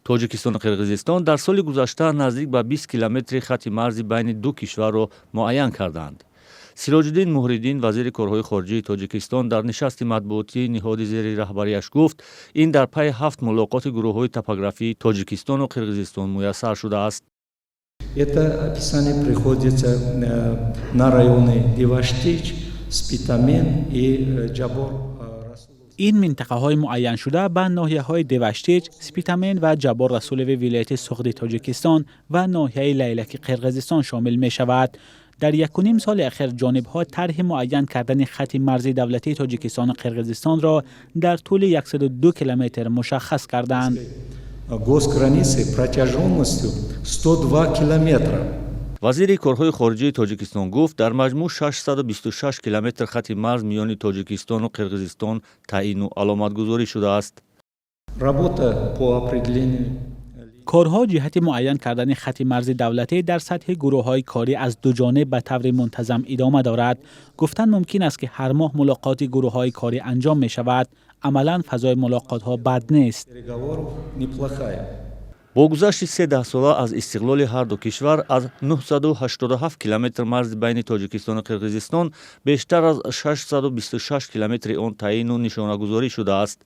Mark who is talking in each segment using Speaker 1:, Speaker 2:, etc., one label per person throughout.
Speaker 1: Тоҷикистону Қирғизистон дар соли гузашта наздик ба 20 километри хати марзи байни ду кишварро муайян карданд. Сироҷиддин Муҳриддин, вазири корҳои хориҷии Тоҷикистон, дар нишасти матбуотии ниҳоди зери раҳбарияш гуфт, ин дар пайи ҳафт мулоқоти гурӯҳҳои топографии Тоҷикистону Қирғизистон муяссар шудааст.
Speaker 2: Это описание приходится на районы Деваштич, Спитамен и Джабор.
Speaker 3: Ин минтақаҳои муайяншуда ба ноҳияҳои Деваштич, Спитамен ва Ҷаббор Расулови вилояти Суғди Тоҷикистон ва ноҳияи Лайлаки Қирғизистон шомил мешавад. Дар 1,5 соли ахир ҷонибҳо тарҳи муайян кардани хати марзи давлатии Тоҷикистону Қирғизистонро дар тӯли 102 километр мушаххас карданд.
Speaker 2: Госграницы протяженностью 102 километра.
Speaker 1: Вазири корҳои хориҷии Тоҷикистон гуфт, дар маҷмӯъ 626 километр хати марз миёни Тоҷикистону Қирғизистон таъину аломатгузорӣ шудааст.
Speaker 2: Работа по определению
Speaker 3: Корҳо ҷиҳати муайян кардани хати марзи давлатӣ дар сатҳи гурӯҳҳои корӣ аз ду ҷониб ба таври мунтазам идома дорад. Гуфтан мумкин аст, ки ҳар моҳ мулоқоти гурӯҳҳои корӣ анҷом мешавад. Амалан фазои мулоқотҳо бад нест.
Speaker 2: переговоров неплохая.
Speaker 1: Бо гузашти се даҳсола аз истиқлоли ҳар ду кишвар, аз 987 километр марзи байни Тоҷикистону Қирғизистон бештар аз 626 километри он таъину нишонагузорӣ шудааст.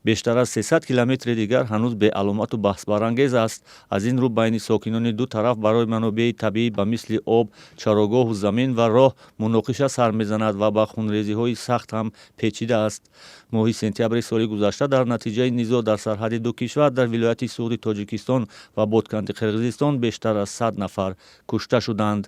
Speaker 1: Бештар аз 300 километри дигар ҳанӯз беаломату баҳсбарангез аст. Аз ин рӯ байни сокинони ду тараф барои манобеи табиӣ ба мисли об, чарогоҳу замин ва роҳ муноқиша сар мезанад ва ба хунрезиҳои сахт ҳам печидааст. Моҳи сентябри соли гузашта дар натиҷаи низоъ дар сарҳади ду кишвар дар вилояти Суғди Тоҷикистон ва Ботканди Қирғизистон бештар аз 100 нафар кушта шуданд.